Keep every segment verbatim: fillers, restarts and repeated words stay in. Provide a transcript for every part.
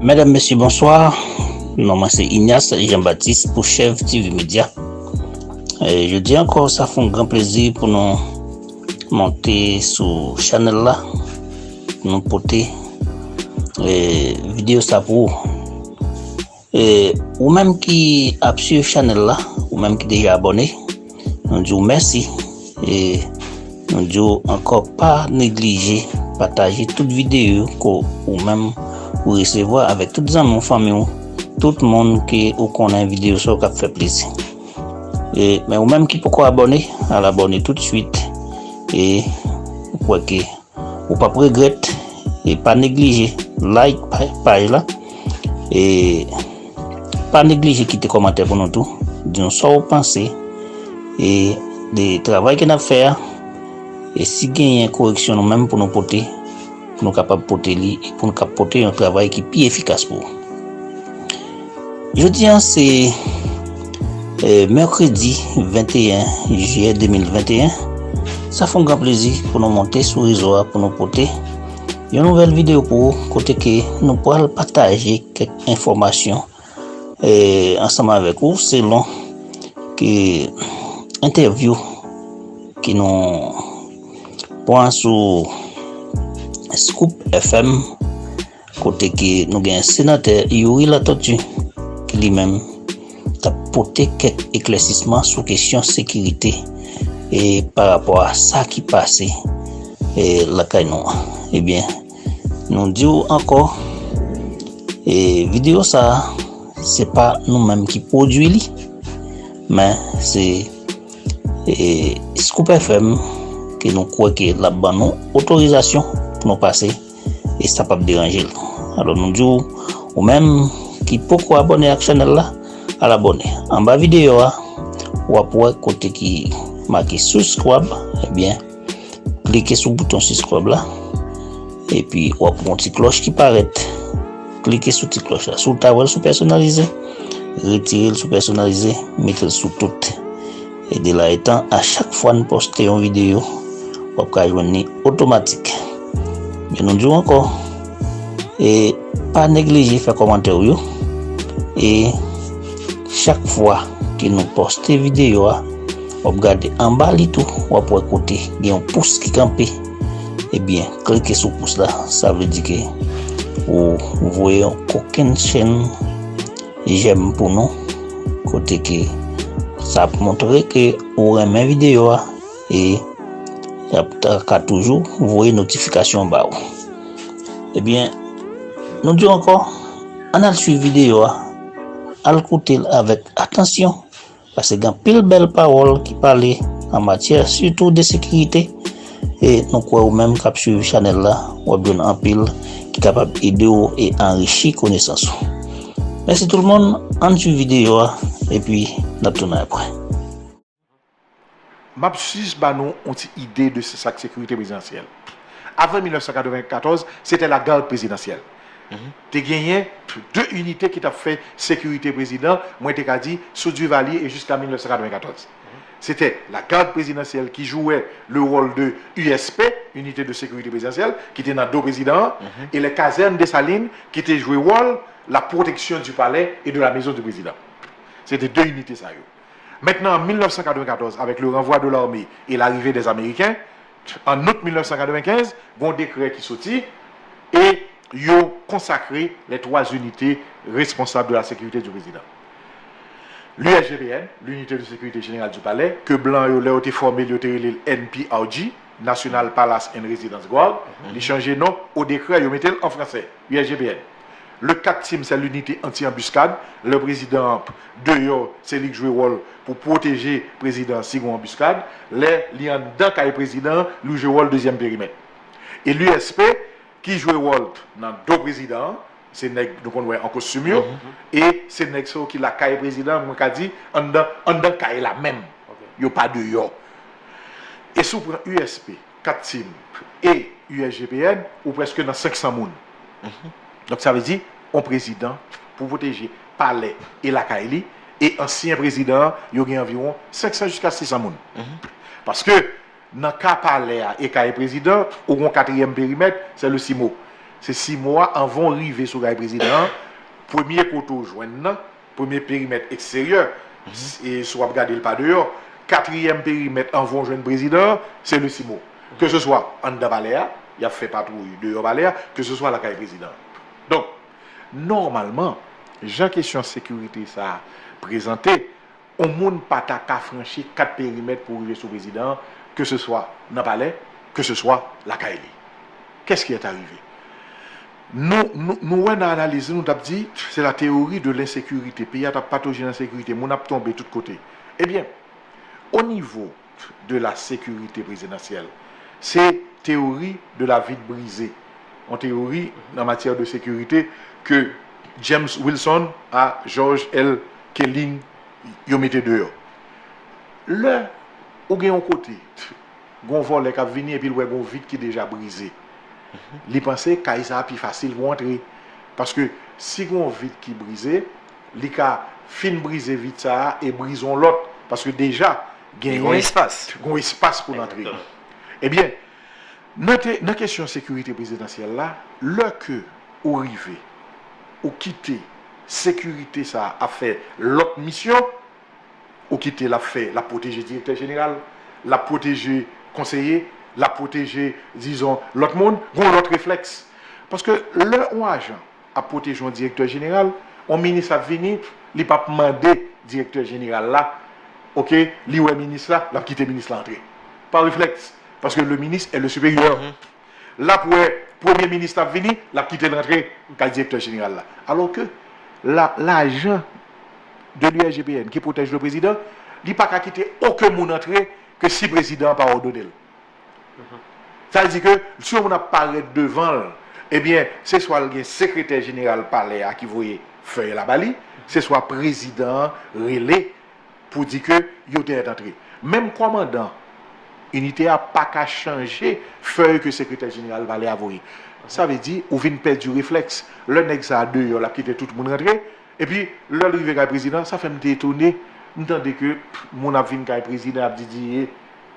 Medam, mesye, bonswa. Non mwen se Ignace Jean Baptiste pou Chèv T V Media. E, jodi ankò, sa fè yon gran plezi pou nou monte sou chanèl la, pou nou pote, e, videyo sa pou ou. E, ou menm ki ap swiv chanèl la, ou menm ki deja abòne, nou di w mèsi. E nou di w ankò, pa neglije pataje tout videyo ke ou menm ou resevwa avèk tout zanmi w, fanmi w, tout moun ke ou konnen videyo sa yo k ap fè plezi. E, men ou menm ki poko abòne, al abòne toutswit. E ou kwè ke ou p ap regrèt. E pa neglije like pa-, paj la. E pa neglije kite kòmantè pou nou tou. Di nou sa w panse, e, de travay ke n ap fè a. E si genyen koreksyon nou menm pou nou pote, pou nou kapab pote li, e pou nou kap pote yon travay ki pi efikas pou ou. Jodi a se, e, mèkredi venteyen jiyè de mil venteyen. Sa fè yon gran plezi pou nou monte sou rezo a pou nou pote yon nouvèl videyo pou ou, kote ke nou pral pataje kèk enfòmasyon, e, ansanm avèk ou, selon ke entèvyou ke nou pran sou Scoop F M, kote ke nou gen senatè Youri Latortue, ki li menm t ap pote kèk eklèsisman sou kesyon sekirite, e pa rapò a sa ki pase, e lakay nou an. Ebyen, nou di w ankò, e videyo sa a, se pa nou menm ki pwodui li, men se, e, Scoop F M ke nou kwè ke l ap ban nou otorizasyon pou nou pase, e sa p ap deranje l. Alò, nou di w, ou menm ki poko abòne ak chanèl la, al abòne. Anba videyo a, w ap wè kote ki make subscribe, ebyen, klike sou bouton subscribe la, epi w ap wè yon ti klòch ki parèt. Klike sou ti klòch la. Si w ta wè l sou pèsonalize, retire l sou pèsonalize, mete l sou tout. E de la etan, a chak fwa n poste yon videyo, w ap ka jwenn li otomatik. Men nou di w ankò, e pa neglije fè kòmantè w yo. E chak fwa ke nou poste videyo a, w ap gade anba li tou, w ap wè kote gen yon pous ki kanpe. Ebyen, klike sou pous la, sa vle di ke ou voye yon kokenn chenn jèm pou nou, kote ke sa ap montre ke ou renmen videyo a, e y ap ta ka toujou voye notifikasyon ba ou. Ebyen, nou di w ankò, ann al swiv videyo a, al koute l avèk atansyon, paske gen anpil bèl pawòl ki pale an matyè, sitou de sekirite, e nou kwè ou menm k ap swiv chanèl la, w ap jwenn anpil ki kapab ede w e anrichi konesans ou. Mèsi tout moun, ann swiv videyo a, epi n ap tounen apre. M ap jis ba nou yon ti ide de sa k sekirite prezidansyèl. Avan mil nèf san katrevenkatòz, se te lagad prezidansyèl. Te genyen de inite ki t ap fè sekirite prezidan, mwen te ka di, sou Duvalier e jiska mil nèf san katrevenkatòz. Se te lagad prezidansyèl ki jwe le wòl de U S P, inite de sekirite prezidansyèl, ki te nan do prezidan an, e les casernes Dessalines, ki te jwe wòl la protection du palais et de la maison du président. Se te de inite sa yo. Mentnan, an mil nèf san katrevenkatòz, avèk le renvoi de l'armée et l'arrivée des Américains, an out mil nèf san katrevenkenz, gen yon dekrè ki soti e yo konsakre les trois unités responsables de la sécurité du président. L'U S G P N, l'Unité de sécurité générale du palais, ke blan yo, lè yo te fòme l, yo te rele l N P R G, National Palace and Residence Guard, li chanje non o dekrè, yo mete l an fransè, U S G P N. Le CAT-TIM, c'est l'unité anti-embuscade. Lè prezidan an deyò, se li k jwe wòl pou pwoteje prezidan an si gen yon anbiskad. Lè li anndan kay prezidan an, li jwe wòl dezyèm perimèt. E l'U S P, ki jwe wòl nan do prezidan an, se nèg nou konn wè an kostim yo, e se nèg sa yo ki lakay prezidan an, mwen ka di, anndan, anndan kay la menm. Yo pa deyò. E si w pran U S P, CAT-TIM e U S G P N, ou prèske nan senk san moun. Donk, sa vle di, yon prezidan, pou pwoteje palè e lakay li, e ansyen prezidan an, yo gen anviwon senk san jiska sis san moun. Paske, nan ka palè a e kay prezidan, ou gen yon katriyèm perimèt, se le CIMO. Se sis mo a, anvan w rive sou kay prezidan an, premye kote w jwenn nan, premye perimèt eksteryè, e si w ap gade l pa deyò, katriyèm perimèt anvan w jwenn prezidan an, se le sis mo. Ke se swa anndan palè a, y ap fè patwouy deyò palè a, ke se swa lakay prezidan an. Donk, nòmalman, jan kesyon sekirite sa a prezante, yon moun pa ta ka franchi kat perimèt pou rive sou prezidan an, ke se swa nan palè, ke se swa lakay li. Qu'est-ce qui est arrivé? Nou, nou, nou wè nan analiz li, nou t ap di, c'est la théorie de l'insécurité. Peyi a t ap patoje nan sekirite, moun ap tonbe tout kote. Ebyen, o nivo de la sécurité présidentielle, se théorie de la vitre brisée. Yon teyori nan matyè de sekirite ke James Wilson a George L. Kelling yo mete deyò. Lè ou gen yon kote, gon vòlè k ap vini epi l wè gon vit ki deja brize. Li panse kay sa a pi fasil pou antre. Paske si gon vit ki brize, li ka fin brize vit sa a e brize yon lòt. Paske deja, genyen gon espas pou l antre. Ebyen, nan, te, nan kesyon sekirite prezidansyèl la, lè ke ou rive, ou kite sekirite sa a ap fè lòt misyon, ou kite l ap fè, l ap pwoteje direktè jeneral, l ap pwoteje konseye, l ap pwoteje, dizon, lòt moun, gon lòt reflèks. Paske lè yon ajan ap pwoteje yon direktè jeneral, yon minis ap vini, li p ap mande direktè jeneral la, oke, li wè minis la, l ap kite minis la antre. Pa reflèks, paske le ministre est le supérieur. L ap wè premye minis la ap vini, l ap kite l rantre kay direktè jeneral la. Alò ke la, lajan de l'U S G P N ki pwotèj le prezidan, li pa ka kite okenn moun antre ke si prezidan an pa òdone l. Sa vle di ke si yon moun ap parèt devan l, ebyen, se swa l gen sekretè jeneral palè a ki voye fèy la ba li, se swa prezidan an rele pou di ke yo te mèt antre. Menm kòmandan inite a pa ka chanje fèy ke sekretè jeneral palè a voye. Sa vle di, ou vin pèdi reflèks. Lè nèg sa a deyò, l ap kite tout moun rantre. Epi, lè l rive kay prezidan, sa fè m te etone. M tande ke moun ap vin kay prezidan, ap di Diye,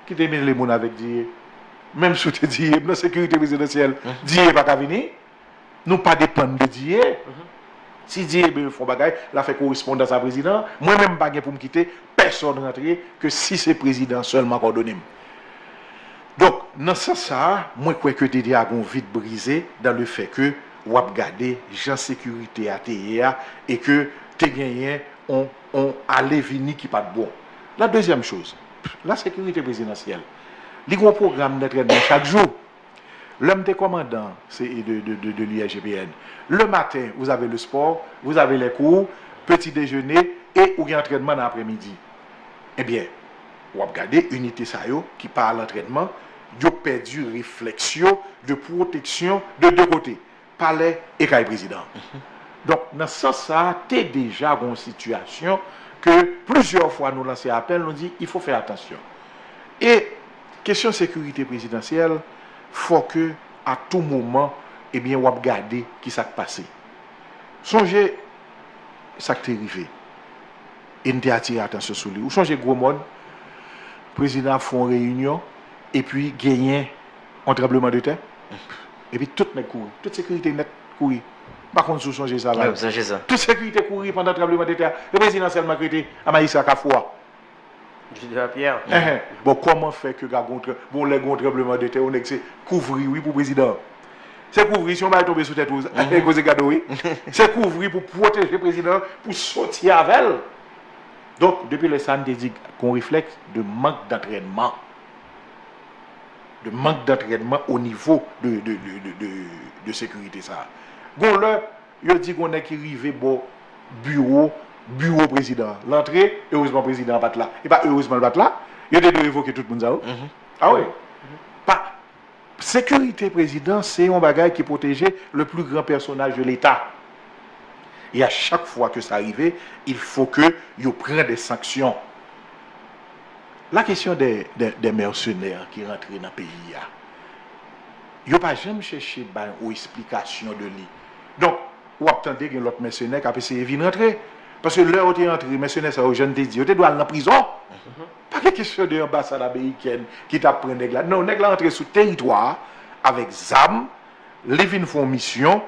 kite mele moun avèk Diye. Menm si w te Diye, m nan sekirite prezidansyèl, Diye pa ka vini. Nou pa depann de Diye. Si Diye bezwen fè yon bagay, l a fè korespondans a prezidan an. Mwen menm, m pa gen pou m kite pèsonn rantre ke si se prezidan an sèlman k òdone m. Donk, nan sans sa a, mwen kwè ke te, te a gon vit brize dans le fait que w ap gade jan sekirite a te ye a e ke te genyen on, on ale vini ki pa t bon. La deuxième chose, la sécurité présidentielle, li gon pwogram dantrènman chak jou. Lè m te kòmandan se de, de, de, de l'U S G P N. Le matin, vous avez le sport, vous avez les cours, petit déjeuner, e ou gen antrènman nan aprèmidi. Ebyen, w ap gade inite sa yo ki pa al antrènman, yo pèdi reflèks yo de pwoteksyon de de kote, palè e kay prezidan. Donk, nan sans sa a, te deja gon sitiyasyon ke plizyè fwa nou lanse apèl, nou di, il faut faire attention. E kesyon sekirite prezidansyèl, fò ke a tou moman, ebyen, w ap gade ki sa k pase. Sonje sa k te rive. E n te atire atansyon sou li. Ou sonje Gwo Mòn, prezidan ap fè yon reyinyon, epi genyen yon tranbleman de tè. Epi tout nèg kouri. Tout sekirite nèt kouri. M pa konn si w sonje sa, Val. Wi, m sonje sa. Tout sekirite kouri pandan tranbleman de tè a. E prezidan sèlman k rete a majistra Kafou a. Judith Lapierre. Enhen. Bon, kòman fè ke ga gon tran-, bon, lè gon tranbleman de tè, yon nèg se kouvri, wi, pou prezidan an. Se kouvri, si yon bagay tonbe sou tèt ou, e koze gade w, wi. Se kouvri pou pwoteje prezidan an, pou soti avè l. Donk, depi lè sa a, n te di gon reflèks de mank d'antrènman. De mank d'antrènman o nivo de, de, de, de, de, de sekirite sa a. Gon lè, yo di gon nèg ki rive bò biwo, biwo prezidan an. L antre, erezman prezidan an pa t la. E pa erezman l pa t la, yo te dwe revoke tout moun sa yo. A wi. Pa, sekirite prezidan, se yon bagay ki pwoteje le plus grand personnage de l'État. E a chak fwa ke sa rive, il faut que yo pran des sanctions. La question des, des, des mercenaires ki rantre nan peyi a, yo pa janm chèche bay yon esplikasyon de li. Donk, w ap tande gen lòt mèsenè k ap eseye vin rantre. Paske lè yo te rantre, mèsenè sa yo, jan n te di, yo te dwe al nan prizon. Pa gen kesyon de anbasad amerikèn ki t ap pran nèg la. Non, nèg la rantre sou teritwa a avèk zam, Li vin fè yon misyon,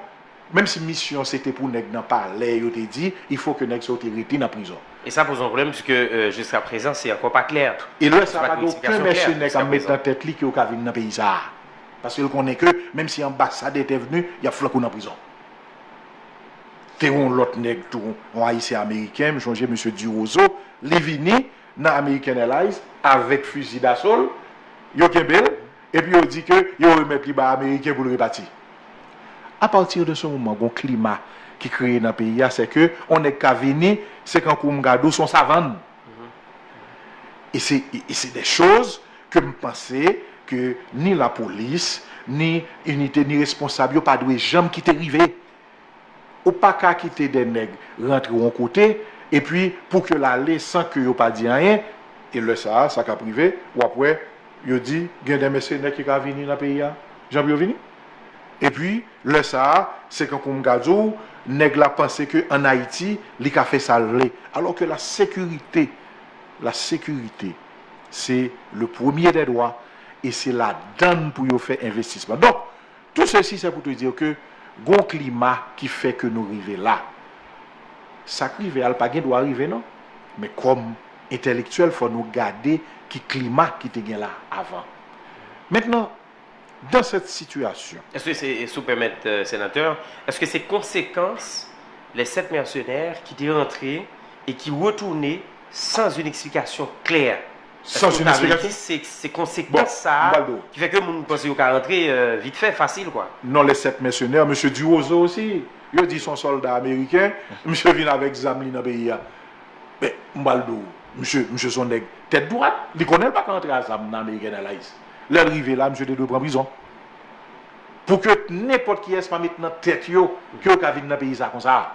menm si misyon se te pou nèg nan palè, yo te di, il faut que nèg sa yo te rete nan prizon. E sa poze yon pwoblèm, puisque euh, jusqu'à présent, c'est encore pas clair. E lè sa pa gen okenn mèsenè k ap met nan tèt li ke yo ka vin nan peyi sa a. Paske l konnen ke menm si anbasadè te vni, y ap flanke w nan prizon. Te yon lòt nèg tou, yon ayisyen ameriken, m chonje mesye Durozo, li vini nan American Airlines avèk fizi daso l, yo kenbe l, epi yo di ke yo remèt li bay ameriken pou l repati. Apati de se moman, gon klima ki kreye nan peyi a, se ke yon nèg ka vini, se kankou m ka di w, se yon savann. E se e se de choz ke m panse ke ni lapolis, ni inite, ni responsab yo pa dwe janm kite rive. Ou pa ka kite de nèg rantre yon kote, epi pou ke l ale san ke yo pa di anyen, e lè sa a, sa k ap rive, w ap wè, yo di, gen de mèsenè ki ka vini nan peyi a, jan pou yo vini. Epi, lè sa a, se kankou m ka di w, nèg la panse ke ann Ayiti, li ka fè sa l vle. Alò ke la sécurité, la sécurité, se le premier des droits, e se ladann pou yo fè envestisman. Donk, tout ceci, c'est pour te dire que gon klima ki fè ke nou rive la. Sa k rive a, l pa gen dwa rive non. Men kòm entèlektyèl, fò nou gade ki klima ki te gen la avan. Maintenant, dans cette situation. Èske se, si w pèmèt, euh, senatè, èske se konsekans les sept mercenaires ki te rantre e ki retounen sans une explication claire? Sans une explication. Se se konsekans sa a ki fè ke moun panse yo ka rantre euh, vit fè, fasil kwa. Non, les sept mercenaires, mesye Durozo osi, yo di se yon sòlda ameriken, misye vin avèk zam li nan peyi a. Men, m pral di w, misye, misye se yon nèg tèt dwat, li konnen l pa ka antre a zam nan American Airlines. Lè l rive la, misye te dwe pran prizon. Pou ke nenpòt kiyès pa met nan tèt yo ke yo ka vin nan peyi sa konsa.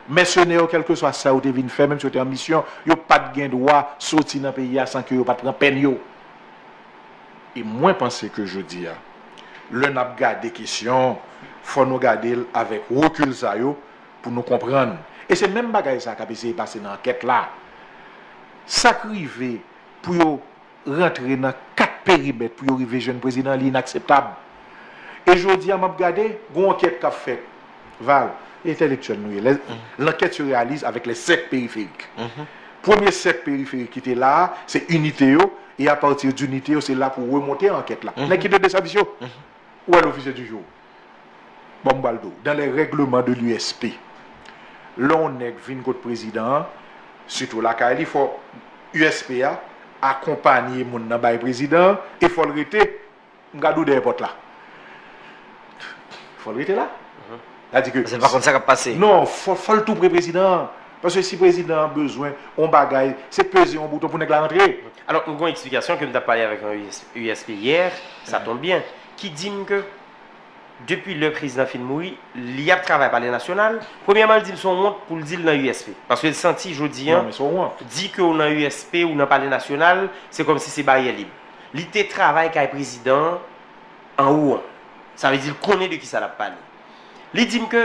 Mèsenè yo, kèlkeswa sa yo te vin fè, menm si yo te an misyon, yo pa t gen dwa soti nan peyi a san ke yo pa t pran pèn yo. E mwen panse ke jodi a, lè n ap gade kesyon, fò nou gade l avèk rekil sa yo pou nou konprann. E se menm bagay sa k ap eseye pase nan ankèt la. Sa k rive pou yo rantre nan kat perimèt pou yo rive jwenn prezidan, li inakseptab. E jodi a, m ap gade, gon ankèt k ap fèt. Val, entèlektyèl nou ye. Lè- L'enquête se réalise avec les cercles périphériques. Premye sèk periferik ki te la a, se inite yo, e apati di inite yo, se la pou remonte ankèt la. Nèg ki te de sèvis yo. Ou wè l'officier du jour. Bon, m pral di w, dans les règlements de l'U S P, lè yon nèg vin kot prezidan an, sitou lakay li, fò U S P a akonpanye moun nan bay prezidan an, e fò l rete, m ka di w dèyè pòt la. Fò l rete la. Sa di ke Paske l pa konn sa k ap pase. Non, fò, fò l tou pre prezidan an. Paske si prezidan an bezwen yon bagay, se peze yon bouton pou nèg la rantre. Alò, m gen yon eksplikasyon ke m t ap pale avèk yon U S P yè, sa tonbe byen, ki di m ke depi lè prezidan fin mouri, li ap travay Palè Nasyonal. Premyèman, li di m se yon wont pou l di l nan U S P. Paske l santi jodi a, di ke w nan U S P, ou nan Palè Nasyonal, se kòmsi se baryè lib. Li te travay kay prezidan an anwo an. Sa vle di l konnen de kisa l ap pale. Li di m ke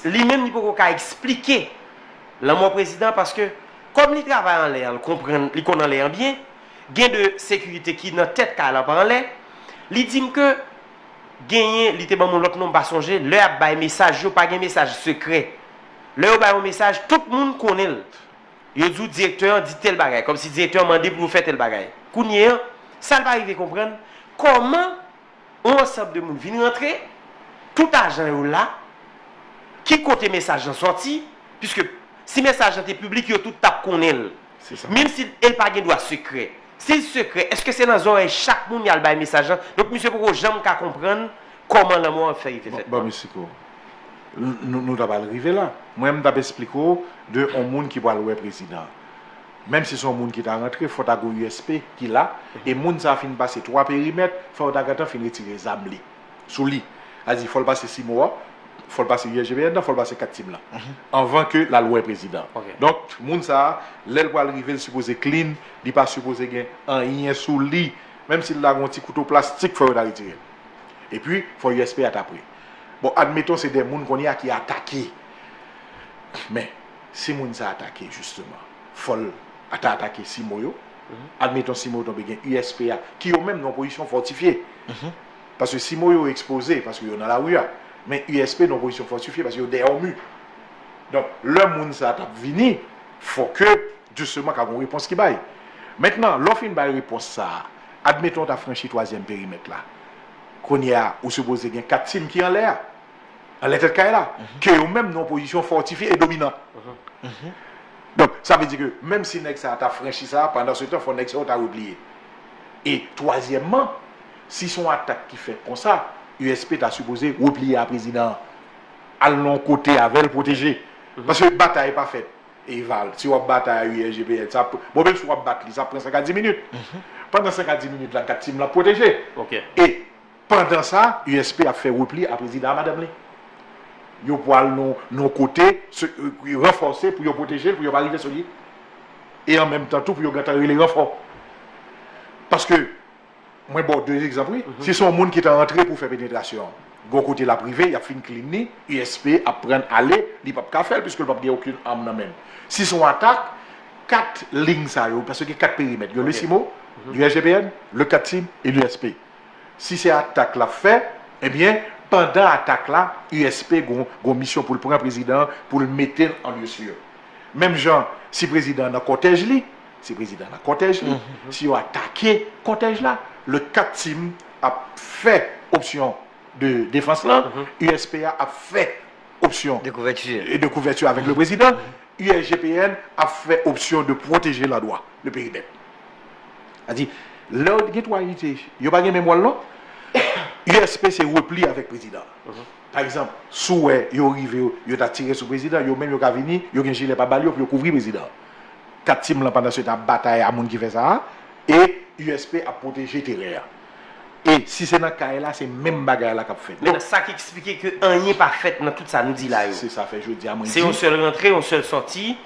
li menm li poko ka eksplike lanmò prezidan paske kòm li travay anlè an, li konprann, li konn anlè an byen, gen de sekirite ki nan tèt kay la pa anlè. Li di m ke genyen, li te ban m yon lòt non, m pa sonje, lè y ap bay mesaj yo, pa gen mesaj sekrè. Lè yo bay yon mesaj, tout moun konnen l. Yo di w direktè an di tèl bagay, kòmsi direktè an mande pou yo fè tèl bagay. Kounye an, sa l pa rive konprann, kòman yon ansanm de moun vin rantre, tout ajan yo la, ki kote mesaj lan sòti, piske si mesaj lan te piblik, yo tout t ap konnen l. Menm si e l pa gen dwa sekrè. Si l sekrè, èske se nan zòrèy chak moun y al bay mesaj lan? Donk, misye poko janm ka konprann kòman lanmò an fè rive fèt. Ban m esplike w. Nou, nou ta pral rive la. Mwen, m t ap esplike w de yon moun ki pral wè prezidan an. Menm si se yon moun ki ta rantre, fò ta gon U S P ki la, e moun sa a fin pase twa perimèt, fò yo ta gentan fin retire zam li sou li. Sa di, fò l pase CIMO a, fò l pase U S G B N nan, fò l pase kat tim lan. Anvan ke l al wè prezidan. Donk, moun sa a, lè l pral rive, l sipoze clean, li pa sipoze gen anyen sou li. Menm si l lage yon ti kouto plastik, fò yo ta retire l. Epi, fò U S P a ta pre. Bon, admeton se de moun kounye a ki atake. Men, si moun sa atake, jisteman, fò l ta atake CIMO yo. Admeton CIMO yo tonbe, gen U S P a, ki yo menm nan yon pozisyon fòtifye. Paske si mo yo ekspoze, paske yo nan lari a, men U S P nan pozisyon fòtifye, paske yo dèyè yon mi. Donk, lè moun sa t ap vini, fò ke, jisteman, ka gon repons ki bay. Mentnan, lè w fin bay repons sa a, admeton w ta franchi twazyèm perimèt la. Kounye a, ou sipoze gen kat tim ki anlè a, anlè tèt kay la, ke yo menm nan yon pozisyon fòtifye e dominan. Donk, sa vle di ke menm si nèg sa a ta franchi sa a, pandan se tan, fò nèg sa yo ta repliye. E twazyèmman, si se yon atak ki fèt konsa, U S P ta sipoze repliye a prezidan an, al nan yon kote avè l, pwoteje. Paske batay pa fèt. E Val, si w ap batay a U S G P N, sa, bon, menm si w ap bat li, sa pran senk a dis minit. Pandan senk a dis minit la, kat tim la pwoteje. Ok. E pandan sa, U S P ap fè repli a prezidan a madanm li. Yo pral nan nan yon kote, se, ranfòse pou yo pwoteje l, pou yo pa rive sou li. E an menm tan tou, pou yo gentan rele ranfò. Paske, mwen ba w de egzanp, wi. Si se yon moun ki ta antre pou fè penetrasyon, gon kote l ap rive, y ap fin clean li, U S P ap pran l ale, li p ap ka fè l, piske l p ap gen okenn arm nan men l. Si se yon atak, kat liy sa yo, paske gen kat perimèt, gen le CIMO, U S G P N, le kat tim e l'U S P. Si se atak l ap fè, ebyen, pandan atak la, U S P gon, gon misyon pou l pran prezidan an, pou l mete l an lieu sûr. Menm jan, si prezidan an nan kòtèj li, si prezidan an nan kòtèj li, si yo atake kòtèj la, le kat tim ap fè opsyon de defans lan, U S P a ap fè opsyon De kouvèti. de kouvèti avèk le prezidan, U S G P N ap fè opsyon de pwoteje landwa, le perimèt. Sa di, lè yo gen twa inite, yo pa gen menm wòl non. U S P se repli avèk prezidan. Pa egzanp, si w wè yo rive, yo, yo ta tire sou prezidan, yo menm yo ka vini, yo gen jilè pa bal yo pou yo kouvri prezidan. Kat tim lan pandan se tan ap batay a moun ki fè sa a, e U S P ap pwoteje teren an. E si se nan kay la, se menm bagay la k ap fèt. Men nan sa k eksplike ke anyen pa fèt nan tout sa nou di la yo. Se sa fè jodi a mwen Se yon di, sèl rantre, yon sèl sòti,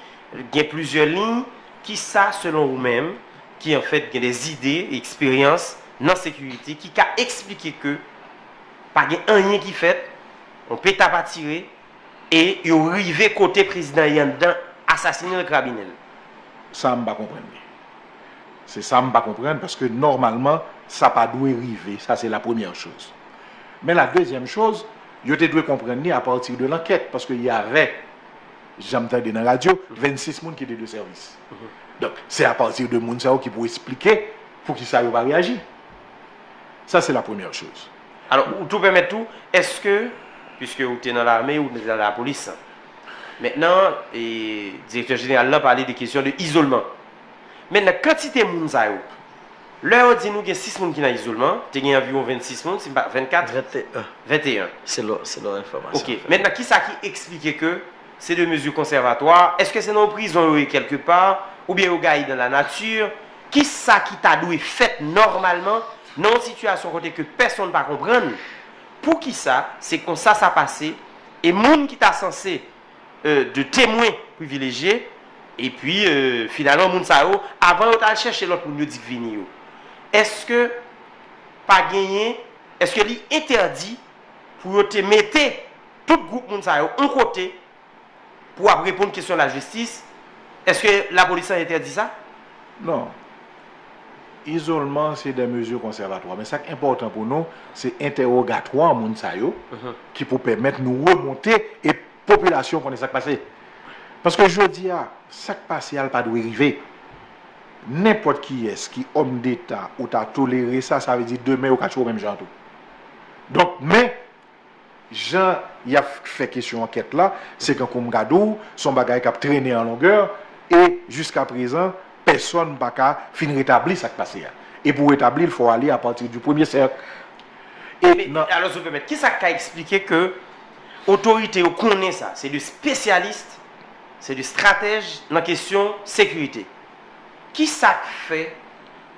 gen plizyè liy. Kisa, selon ou menm, ki anfèt gen de zide, eksperyans nan sekirite, ki ka eksplike ke pa gen anyen ki fèt, yon peta pa tire, e yo rive kote prezidan ye anndan, asasinen l, krabinen l? Sa a m pa konprann li. Se sa m pa konprann, paske nòmalman, sa pa dwe rive. Sa se la premyè choz. Men la dezyèm choz, yo te dwe konprann li apati de lankèt, paske y avè, jan m tande nan radyo, vennsis moun ki te de sèvis. Donk, se apati de moun sa yo ki pou eksplike poukisa yo pa reyaji. Sa se la premyè choz. Alò, ou tou pèmèt tou, èske, piske ou te nan lame, ou te nan lapolis, mentnan, e, direktè jeneral lan pale de kesyon de izolman. Mentnan, kantite moun sa yo, lè yo di nou gen sis moun ki nan izolman, te gen anviwon vennsis moun, si m pa, vennkat? Venteyen. Venteyen. Selon, selon enfòmasyon. Ok. Mentnan, kisa ki eksplike ke se de mezi konsèvatwa? Èske se nan yon prizon yo ye kèlkepa? Oubyen yo gaye dan la nati? Kisa ki ta dwe fèt nòmalman nan yon sitiyasyon kote ke pèsonn pa konprann poukisa se konsa sa pase e moun ki ta sanse euh, de temwen privilejye, epi euh, finalman moun sa yo, avan yo t al chèche lòt moun yo di k vini yo, èske pa genyen, èske li entèdi pou yo te mete tout gwoup moun sa yo yon kote pou ap reponn kesyon lajistis? Èske lapolis lan entèdi sa? Non. Izolman se de mezi konsèvatwa. Men sa k enpòtan pou nou, se entèwogatwa moun sa yo ki pou pèmèt nou remonte e popilasyon konnen sa k pase. Paske jodi a, sa k pase a, l pa dwe rive. Nenpòt kiyès ki òm deta ou ta tolere sa, sa vle di demen yo ka tchwe w menm jan tou. Donk, men, jan y ap fè kesyon ankèt la, se kankou m gade w, se yon bagay k ap trennen an longè, e jiskaprezan, pèsonn pa ka fin retabli sa k pase a. E pou retabli l, fò w ale apati di premye sèk. E Men, nan alò, si w pèmèt, kisa k ka eksplike ke otorite yo konnen sa, se de spesyalis, se de stratèj nan kesyon sekirite? Kisa k fè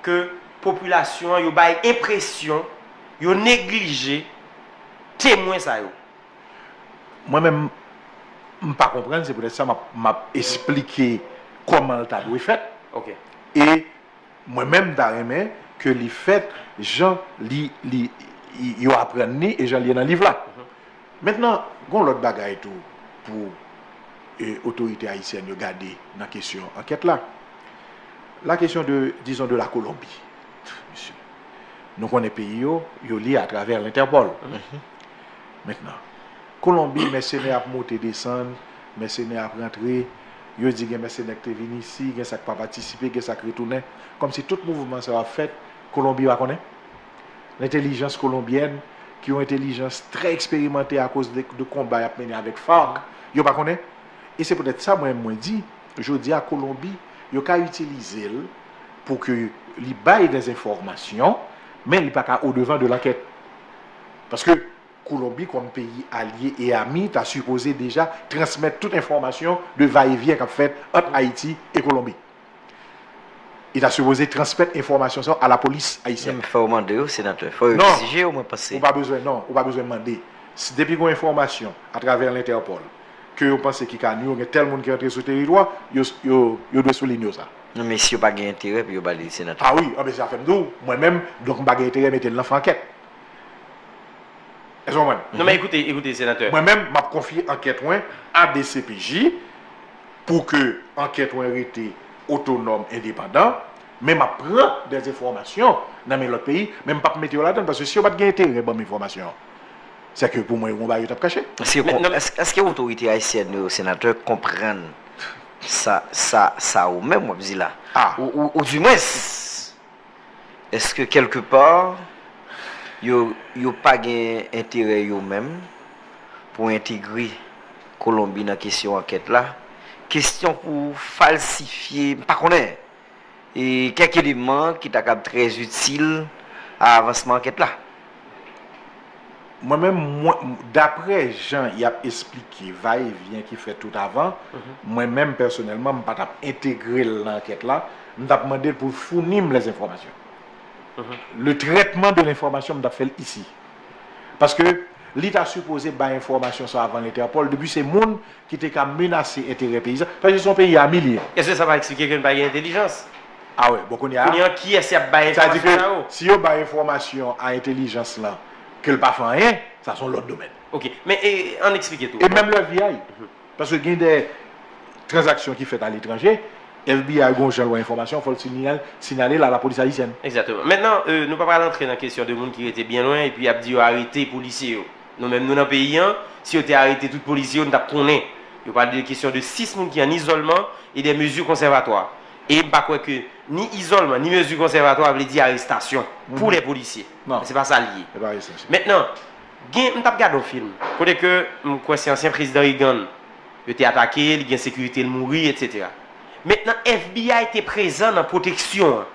ke popilasyon an, yo bay enpresyon, yo neglije temwen sa yo? Mwen menm, m pa konprann, se poutèt sa m ap, m ap esplike kòman l ta dwe fèt. Ok. E mwen menm, m ta renmen ke li fèt jan li, li, yo aprann li e jan l ye nan liv la. Mentnan, gon lòt bagay tou pou e, otorite ayisyèn yo gade nan kesyon ankèt la. La kesyon de, dizon, de la Colombie. Mesye, Nou konnen peyi yo, yo lye atravè Lentèpòl. Mentnan, Kolonbi, mèsenè ap monte desann, mèsenè ap rantre, yo di gen mèsenè ki te vin isi, gen sa k pa patisipe, gen sa k retounen. Kòmsi tout mouvman sa yo ap fèt, Kolonbi pa konnen. Lentelijans kolonbyèn, ki yon entelijans trè eksperimante akoz de, de konba y ap mennen avèk FARC, yo pa konnen. E se poutèt sa, mwen, mwen di, jodi a, Kolonbi, yo ka itilize l pou ke li bay dèzenfòmasyon, men li pa ka odevan de lankèt. Paske Kolonbi, kòm peyi alye e ami, ta sipoze deja transmèt tout enfòmasyon de vayevyen k ap fèt ant Ayiti e Kolonbi. Li ta sipoze transmèt enfòmasyon sa yo a lapolis ayisyèn. Men fò yo mande yo, senatè. Fò yo egzije yo, mwen panse. Ou pa bezwen, non, ou pa bezwen mande. Si, depi gen enfòmasyon atravè Lentèpòl ke yo panse ki ka nwi yo, gen tèl moun ki rantre sou teritwa, yo, yo, yo dwe soulinye sa. Non, men si yo pa gen enterè pou yo ba li, senatè. Ah wi, anben se sa fè m di w, mwen menm, donk m pa gen enterè mete l nan fè ankèt. Èske w konprann? Non, men ekoute, ekoute, senatè. Mwen menm, m ap konfye ankèt mwen a D C P J pou ke ankèt mwen rete otonòm, endepandan, men m ap pran dèzenfòmasyon nan men lòt peyi, men m p ap mete yo ladan l, paske si yo pa t gen enterè ban m enfòmasyon an, sèke pou mwen, yo gon bagay yo t ap kache. Èske, èske otorite ayisyèn yo, senatè, konprann sa, sa, sa ou menm w ap di la? Ah. Ou, ou, oudimwens, èske kèlkepa yo, yo pa gen enterè yo menm pou entegre Kolonbi nan kesyon ankèt la? Kesyon pou falsifye, m pa konnen, e kèk eleman ki ta kab trè itil a avansman ankèt la. Mwen menm, mwen, daprè jan y ap esplike vayevyen ki fèt tout avan, mwen menm pèsonèlman, m pa t ap entegre l nan ankèt la, m t ap mande l pou l founi m lèzenfòmasyon. Le traitement de l'information, m t ap fè l isi. Paske li ta sipoze bay enfòmasyon sa avan Lentèpòl, depi se moun ki te ka menase enterè peyi sa, paske se yon peyi ami li ye. Èske sa pa eksplike ke n pa gen entelijans? Ah wè, bon, kounye a, kounye a, kiyès y ap bay enfòmasyon sa yo? Sa di ke si yo bay enfòmasyon a entelijans lan, ke l pa fè anyen, sa se yon lòt domèn. Ok, men, e, ann eksplike tou. E menm le V I, paske gen de tranzaksyon ki fèt aletranje, F B I gon jan l wè enfòmasyon, fò l sinyal, sinyale l a lapolis ayisyèn. Egzakteman. Mentnan, e, nou pa pral antre nan kesyon de moun ki rete byen lwen epi y ap di yo arete polisye yo. Nou menm, nou nan peyi an, si yo te arete tout polisye yo, nou t ap konnen. Yo pale de kesyon de sis moun ki an izòlman e de mezi konsèvatwa. E m pa kwè ke ni izòlman, ni mezi konsèvatwa vle di arestasyon pou lè polisye. Non. Se pa sa l ye. Se pa arestasyon. Mentnan, gen, m t ap gade yon fim, kote ke m kwè se ansyen prezidan Reagan, yo te atake l, gen sekirite l mouri, etsetera. Mentnan, F B I te prezan nan pwoteksyon an.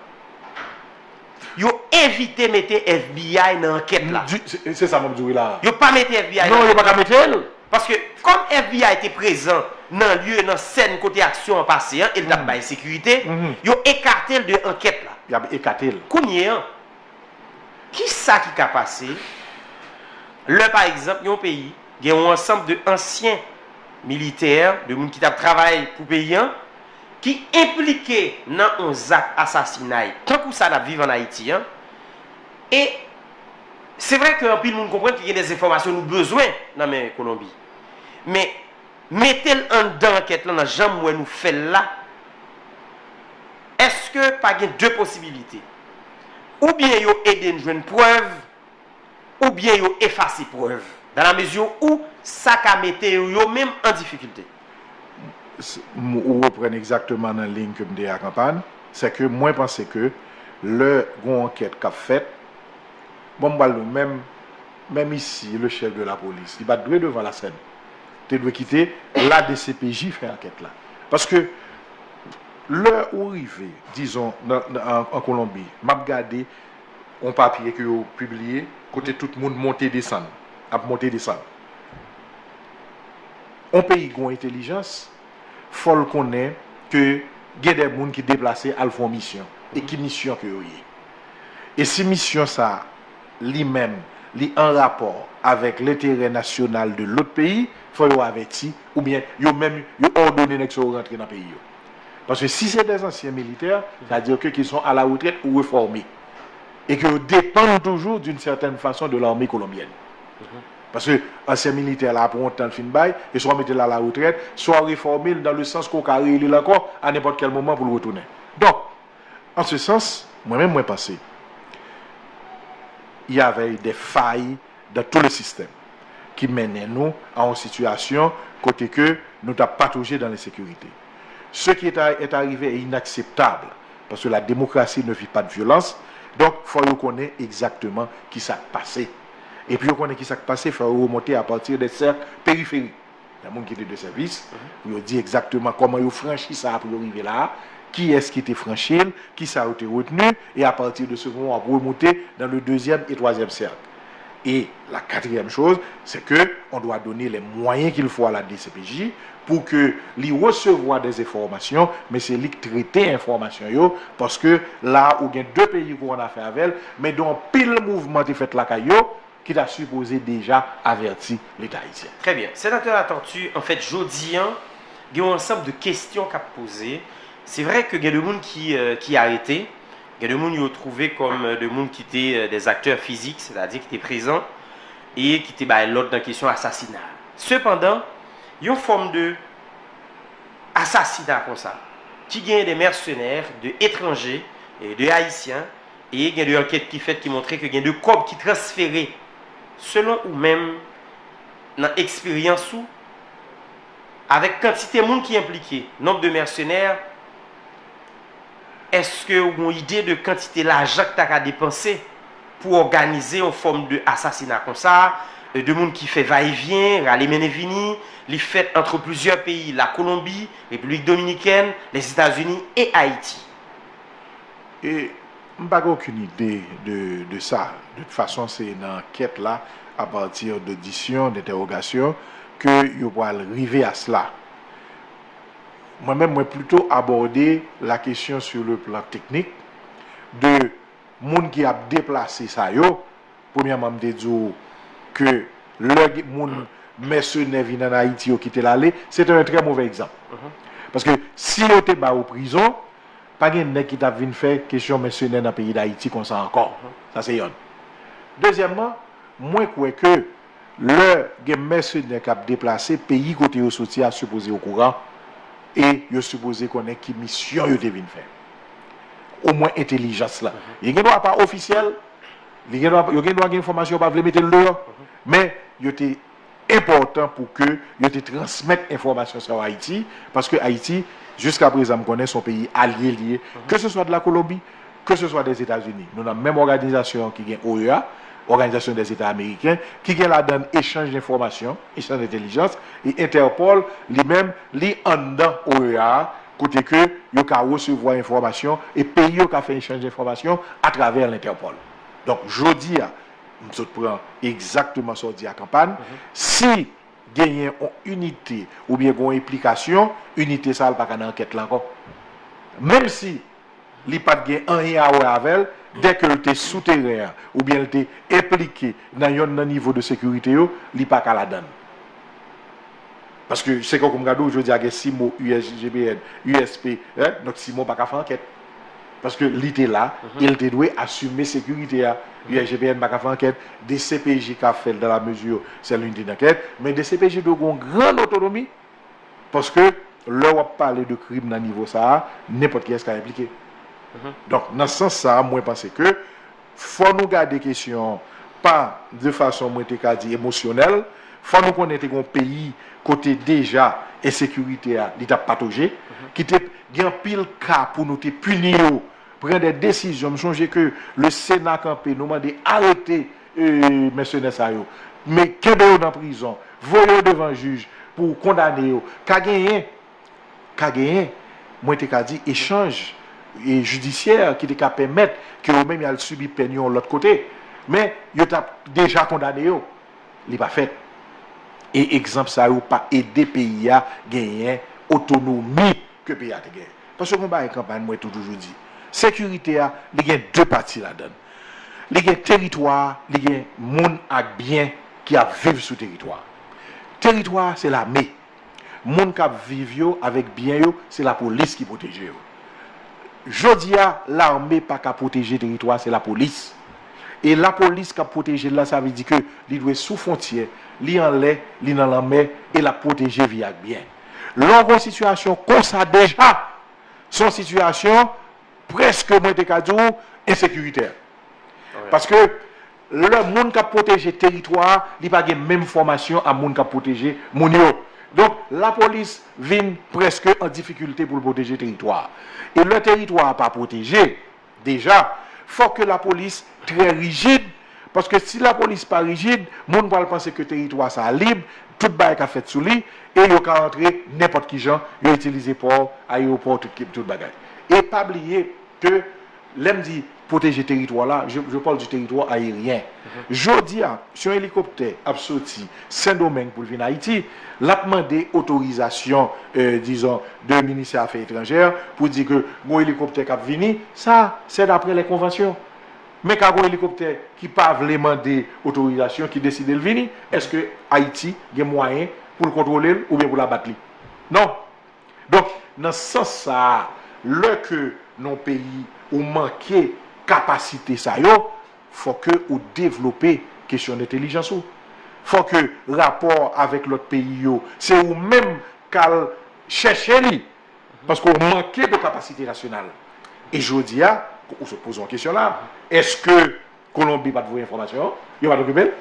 Yo evite mete F B I nan ankèt la. Di, se, se sa m ap di w la. Yo pa mete F B I nan ankèt la. Non, yo pa ka mete l. Paske, kòm F B I te prezan nan lye, nan sèn kote aksyon an pase an, e l t ap bay sekirite, yo ekate l de ankèt la. Y ap ekate l. Kounye an, kisa ki ka pase lè, pa egzanp, yon peyi gen yon ansanm de ansyen militè, de moun ki t ap travay pou peyi an, ki enplike nan yon zak asasinay, tankou sa n ap viv ann Ayiti an, e se vre ke anpil moun konprann ke gen de enfòmasyon nou bezwen nan men Kolonbi. Men, mete l anndan ankèt lan nan jan m wè nou fè l la, èske pa gen de posibilite? Oubyen yo ede n jwenn prèv, oubyen yo efase prèv, dans la mesure où sa ka mete yo, yo menm an difikilte. S-, m-, ou reprann egzakteman nan liy ke m te ye ak Anpan, se ke mwen panse ke lè gon ankèt k ap fèt, bon, m pral di w, menm, menm isi, le chef de la police, li pa t dwe devan lasèn. Te dwe kite la D C P J fè ankèt la. Paske lè ou rive, dizon, nan, nan, an, an Kolonbi, m ap gade yon papye ke yo pibliye, kote tout moun monte desann, ap monte desann. Yon peyi gon entelijans, fò l konnen ke gen de moun ki deplase al fè yon misyon. E ki misyon ke yo ye? E si misyon sa, li menm, li an rapò avèk lenterè nasyonal de lòt peyi, fò yo avèti, oubyen yo menm, yo òdone nèg sa yo rantre nan peyi yo. Paske si se des anciens militaires, sa di ke qu'ils sont à la retraite ou reformés. Et que yo depann toujou d'une certaine façon de l'armée colombienne. Paske ansyen militè la pou yon tan l fin bay, e swa w mete l a la retrèt, swa w refòme l dans le sens ke w ka reyele l ankò a nenpòt kèl moman pou l retounen. Donk, en ce sens, mwen menm mwen panse, Il y avait des failles dans tout le système qui mennen nou a yon sitiyasyon kote ke nou t ap patoje dans l'insécurité. Ce qui est, est arrivé est inacceptable parce que la démocratie ne vit pas de violence. Donk, fò yo konnen egzakteman ki sa k pase. Epi yo konnen ki sa k pase, fò yo remonte à partir des cercles périphériques. Nan moun ki te de sèvis, pou yo di egzakteman kòman yo franchi sa a pou yo rive la a, kiyès ki te franchi l, kisa yo te retni, e apati de ce moment, w ap remonte dans le deuxième et troisième cercle. Et la quatrième chose, c'est que on doit donner les moyens qu'il faut à la D C P J pour que li resevwa des informations, men se li k trete enfòmasyon yo, paske la ou gen de peyi pou w an afè avè l, men gen anpil mouvman te fèt lakay yo, ki ta sipoze deja avèti Leta ayisyen. Très bien. Sénateur Latortue, en fait, jodi an, gen yon ansanm de kesyon k ap poze. Se vre ke gen de moun ki, euh, ki arete, gen de moun yo twouve kòm, euh, de moun ki te, euh, des acteurs physiques, c'est-à-dire ki te prezan e ki te bay lòd nan kesyon asasina. Sepandan, yon fòm de asasina konsa, ki genyen de mèsenè, de etranje, e de ayisyen, e gen de ankèt ki fèt ki montre ke gen de kòb ki transfere. Selon ou menm, nan eksperyans ou, avèk kantite moun ki enplike, nonb de mèsenè, èske ou gen yon ide de kantite lajan ki ta ka depanse pou òganize yon fòm de asasina konsa, de moun ki fè vayevyen, rale mennen vini, li fèt antre plizyè peyi, Lakolonbi, Repiblik Dominikèn, Lèzetazini e Ayiti? E m pa gen okenn ide de, de sa. De tout fason, se nan ankèt la, apati de odisyon, de entèwogasyon, ke yo pral rive a sela. Mwen menm, mwen plito abòde la kesyon sur le plan teknik de moun ki ap deplase sa yo. Premyèman, m te di w ke lè gen moun mèsenè vin ann Ayiti, yo kite l ale, se te yon trè move egzanp. Paske si yo te ba yo prizon, pa gen nèg ki t ap vin fè kesyon mèsenè nan peyi Dayiti konsa ankò. Sa se yonn. Dezyèmman, mwen kwè ke lè gen mèsenè k ap deplase, peyi kote yo soti a sipoze okouran e yo sipoze konnen ki misyon yo te vin fè. Omwen entèlijans la. Li gen dwa pa ofisyèl, li gen dwa, yo gen dwa gen enfòmasyon yo pa vle mete l deyò. Men yo te enpòtan pou ke yo te transmèt enfòmasyon sa yo Ayiti, paske Ayiti, jiska prezan, m konnen se yon peyi alye li ye, ke se swa de la Kolonbi, ke se swa des États-Unis. Nou nan menm òganizasyon ki gen O E A, Òganizasyon des États Américains, ki gen ladan l echanj enfòmasyon, echanj entèlijans, e Interpol, li menm, li anndan O E A a, kote ke yo ka resevwa enfòmasyon, e peyi yo ka fè echanj enfòmasyon atravè Interpol. Donk, jodi a, m sot pran egzakteman sa w di a Kanpàn, si genyen yon inite oubyen gen yon enplikasyon, inite sa a pa ka nan ankèt la ankò. Menm si li pa t gen anyen a wè avè l, dèke l te sou teren an, oubyen l te enplike nan yonn nan nivo de sekirite yo, li pa ka ladan l. Paske se kòm gade w, jodi a gen Simo, U S G B N, U S P, en, donk Simo pa ka fè ankèt. Paske li te la, e l te dwe asime sekirite a. U S G B N pa ka fè ankèt, D C P J ka fè l dans la mesure c'est l'unité d'enquête, men D C P J dwe gen yon grann otonomi, paske lè w ap pale de krim nan nivo sa a, nenpòt kiyès ka enplike. Donk, nan sans sa a, mwen panse ke fò nou gade kesyon an pa de fason, mwen te ka di, emosyonèl. Fò nou konnen te gen yon peyi kote deja ensekirite a, li t ap patoje, ki te gen anpil ka pou nou te pini yo, pran de desizyon. M sonje ke le Sena kanpe, nou mande arete, e, mèsenè sa yo. Men kenbe yo nan prizon, voye yo devan jij pou kondane yo. Ka genyen, ka genyen, mwen te ka di, echanj, e, jidisyè ki te ka pèmèt ke yo menm y al sibi pèn yo yon lòt kote. Men yo t ap deja kondane yo. Li pa fèt. E egzanp sa yo pa ede peyi a genyen otonomi ke peyi a te genyen. Paske yon bagay Kanpàn, mwen tou toujou di, sekirite a, li gen de pati ladan l. Li gen teritwa a, li gen moun ak byen ki ap viv sou teritwa a. Teritwa a, se lame. Moun k ap viv yo avèk byen yo, se lapolis ki pwoteje yo. Jodi a, lame pa ka pwoteje teritwa, se lapolis. E lapolis k ap pwoteje l la, sa vle di ke li dwe sou fwontyè, li anlè, li nan lanmè, e l ap pwoteje vi ak byen. Lè w gen yon sitiyasyon konsa deja, se yon sitiyasyon prèske, mwen te ka di w, ensekiritè. Paske Lè moun k ap pwoteje teritwa a, li pa gen menm fòmasyon a moun k ap pwoteje moun yo. Donk, lapolis vin prèske an difikilte pou l pwoteje teritwa a. E lè teritwa a pa pwoteje, deja, fòk ke lapolis trè rijid, paske si lapolis pa rijid, moun pral panse ke teritwa sa a lib, tout bagay ka fèt sou li, e yo ka antre nenpòt ki jan, yo itilize pò, ayewopò, tout, tout bagay. E pa bliye, ke lè m di pwoteje teritwa la, je, je parle du territoire aérien. Jodi a, si yon elikoptè ap soti Sendomeng pou l vin Ayiti, l ap mande otorizasyon, euh, dizon, de ministè afè etranjè pou di ke gon elikoptè k ap vini, sa, c'est d'après les conventions. Men ka gon elikoptè ki pa vle mande otorizasyon, ki deside l vini, èske Ayiti gen mwayen pou l kontwole l oubyen pou l abat li? Non. Donk, nan sans sa a, lè ke nan yon peyi ou manke kapasite sa yo, fò ke ou devlope kesyon entèlijans ou. Fò ke rapò avèk lòt peyi yo, se ou menm k al chèche li. Paske ou manke de kapasite nasyonal. E jodi a, ou sot poze yon kesyon la, èske Kolonbi pa t voye enfòmasyon an? Yo pa t okipe l?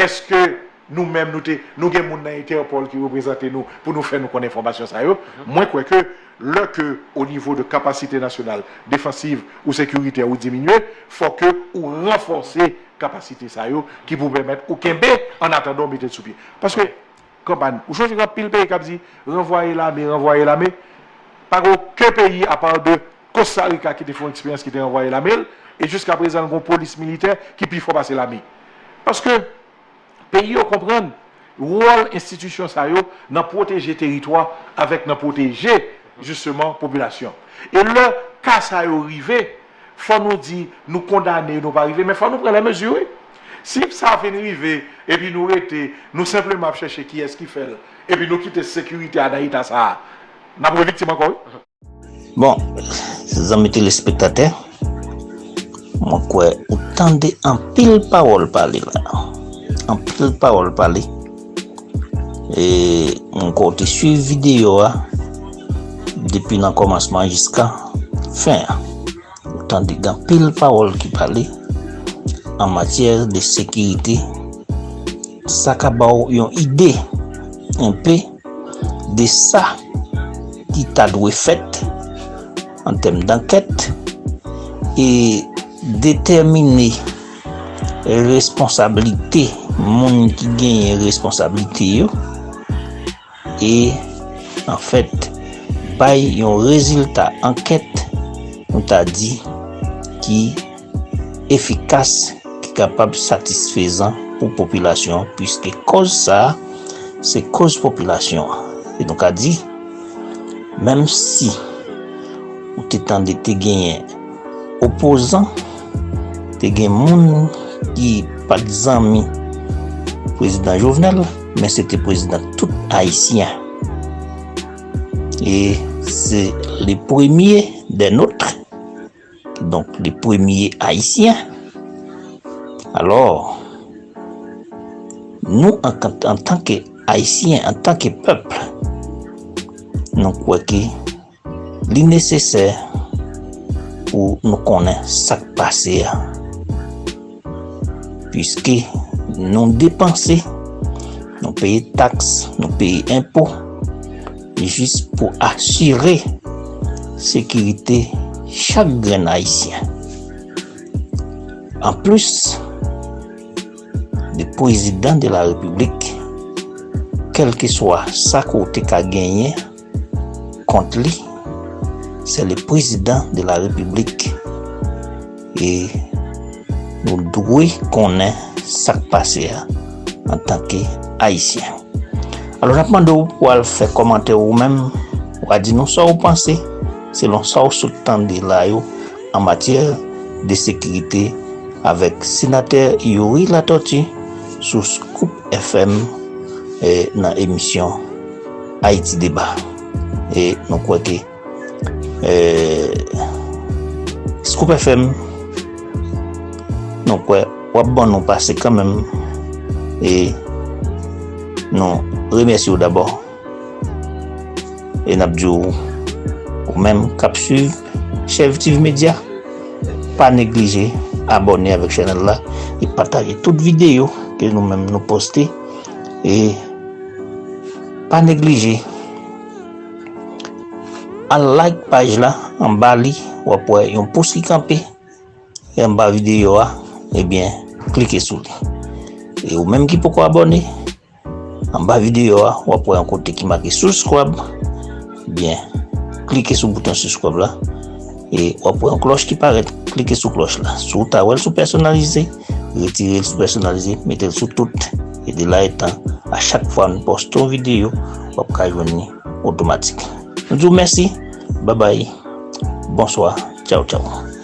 Èske nou menm, nou te, nou gen moun nan Entèpòl ki reprezante nou pou nou fè nou konn enfòmasyon sa yo? Mwen kwè ke lè ke o nivo de kapasite nasyonal, defansiv ou sekiritè ou diminye, fò ke ou ranfòse kapasite sa yo ki pou pèmèt ou kenbe an atandan ou mete l sou pye. Paske, kanpay, ou sonje gen anpil peyi k ap di, ranvwaye lame, ranvwaye lame. Pa gen okenn peyi, apa de Costa Rica ki te fè yon eksperyans ki te ranvwaye lame l, e jiska prezan l gen yon polis militè ki pi fò pase lame. Paske peyi yo konprann wòl enstitisyon sa yo nan pwoteje teritwa avèk nan pwoteje, jisteman, popilasyon. E lè ka sa yo rive, fò nou di nou kondane yo, nou pa rive, men fò nou pran lè mezi, wi. Si sa fin rive, epi nou rete, nou senpleman ap chèche kiyès ki fè l, epi nou kite sekirite a nan eta sa a, n ap reviktim ankò, wi. Bon, zanmi telespektatè, mwen kwè ou tande anpil pawòl pale la. Anpil pawòl pale. E mwen kwè ou te swiv videyo a depi nan kòmansman jiska fen an. Ou tande gen anpil pawòl ki pale an matyè de sekirite. Sa ka ba w yon ide, enpe, de sa ki ta dwe fèt an tèm dankèt e detèmine responsablite moun ki genyen responsablite yo e, anfèt, bay yon rezilta ankèt, nou ta di, ki efikas, ki kapab satisfezan pou popilasyon an, piske kòz sa a, se kòz popilasyon an. E nou ka di, menm si ou te tande te genyen opozan, te gen moun ki pa t zanmi prezidan Jovenel, men se te prezidan tout Ayisyen. E se le premye dè not, donk le premye Ayisyen. Alò, nou, an, antanke Ayisyen, antanke pèp, nou kwè ke li nesesè pou nou konnen sa k pase a. Piske nou depanse, nou peye taks, nou peye enpo, jis pou asire sekirite chak grenn Ayisyen. Anplis, le prezidan de la repiblik, kèlkeswa sa ke w te ka genyen kont li, se le prezidan de la repiblik. E nou dwe konnen sa k pase a antanke Ayisyen. Alò, n ap mande w pou w al fè kòmantè ou menm, w a di nou sa w panse selon sa w sot tande la yo an matyè de sekirite avèk senatè Youri Latortue sou Scoop F M, eh, nan emisyon Ayiti Deba. E nou kwè ke eh, Scoop F M, nou kwè w ap ban nou pase kanmenm. E nou remèsye w dabò. E n ap di w, ou menm k ap swiv Chèv T V Media, pa neglije abòne avèk chanèl la e pataje tout videyo ke nou menm nou poste. E pa neglije al like paj la, anba li w ap wè yon pous ki kanpe. E anba videyo a, ebyen, klike sou li. E ou menm ki poko abòne, anba videyo a, w ap wè yon kote ki make subscribe. Byen, klike sou bouton subscribe la. E w ap wè yon klòch ki parèt, klike sou klòch la. Si w ta wè l sou pèsonalize, retire l sou pèsonalize, mete l sou tout. E de la etan, a chak fwa nou poste yon videyo, w ap ka jwenn li otomatik. Nou di w mèsi, babay, bonswa, tchaw tchaw.